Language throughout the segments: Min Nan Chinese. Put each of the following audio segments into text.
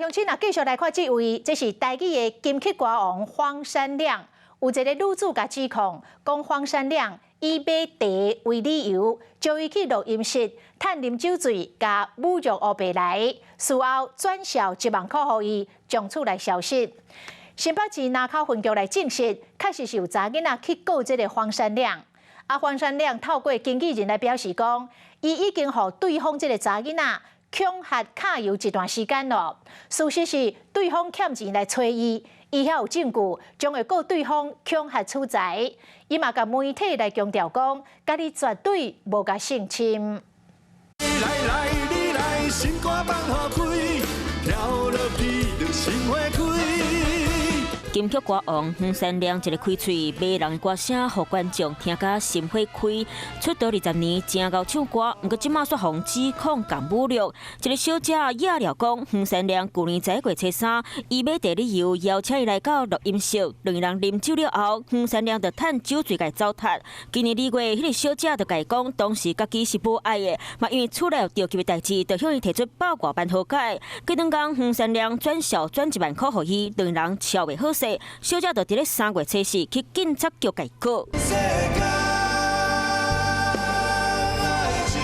鄉親啊，繼續來看這位，這是台語的金曲歌王黃山亮。有一個女子共指控，講黃山亮以買茶為理由，招伊去錄音室趁啉酒醉，共侮辱烏白來，事後轉數1萬箍予伊，從此來消失。新北市林口分局來證實，確實是有查囡仔去告這個黃山亮。啊，黃山亮透過經紀人來表示講，伊已經予對方這個查囡仔恐嚇揩油一段時間咯。事實是對方欠錢來揣伊，伊遐有證據，將會告對方恐嚇取財。伊嘛共媒體來強調講，家己絕對無共性侵。來來你來，心肝放予開，跳落去就心花開。金曲歌王黃山亮一个開喙迷人的歌聲，予觀眾聽甲心花開。出道20年，誠𠢕唱歌，毋過這馬煞予指控共侮辱。一个小姐野料講，黃山亮舊年11月初3，以買茶理由邀請伊來到錄音室，兩个人啉酒了後，黃山亮就趁酒醉共糟蹋。今年2月，彼个小姐就共伊講，當時家己是無愛的，嘛因為厝內有著急的代誌，就向伊提出百外萬和解。隔兩工，黃山亮轉數轉1萬箍予伊，兩人超袂好勢。小姐就佇咧3月初4去警察局共伊告。世間愛情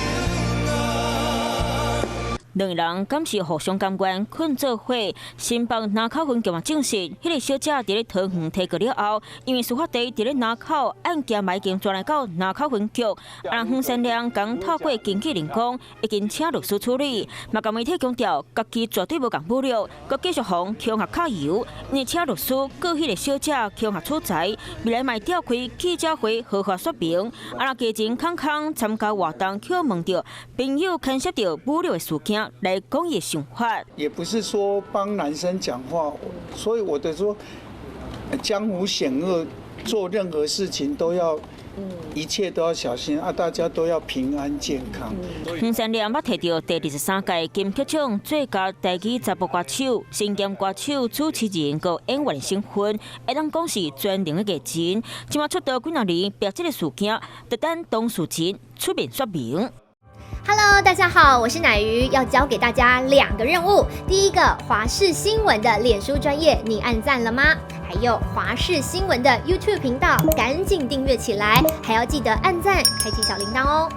啊。兩个人敢是互相甘願睏做伙？新北林口分局嘛證實，彼个小姐佇咧桃園提告了後，因為事發地佇咧林口，案件嘛已經轉來到林口分局。啊，黃山亮共透過經紀人講，已經請律師處理，嘛共媒體強調，家己絕對無共侮辱，閣繼續予恐嚇揩油，因為請律師告彼個小姐恐嚇取財，未來嘛會召開記者會好好說明。啊，若家前康康參加活動，去問著朋友牽涉著侮辱的事件，來講伊的想法。也不是說幫男生講話，所以我的說，江湖險惡，做任何事情都要，一切都要小心啊！大家都要平安健康。黃山亮捌提著第23屆金曲獎最佳台語查埔歌手、身兼歌手、主持人佮演員的身份，會當講是全能的藝人。這馬出道幾若年，爆這个事件，就等當事人出面說明。 Hello，大家好，我是奶魚，要交給大家兩個任務。第一個，華視新聞的臉書專頁，你按讚了嗎？還有華視新聞的 YouTube 頻道，趕緊訂閱起來，還要記得按讚，開啟小鈴鐺哦。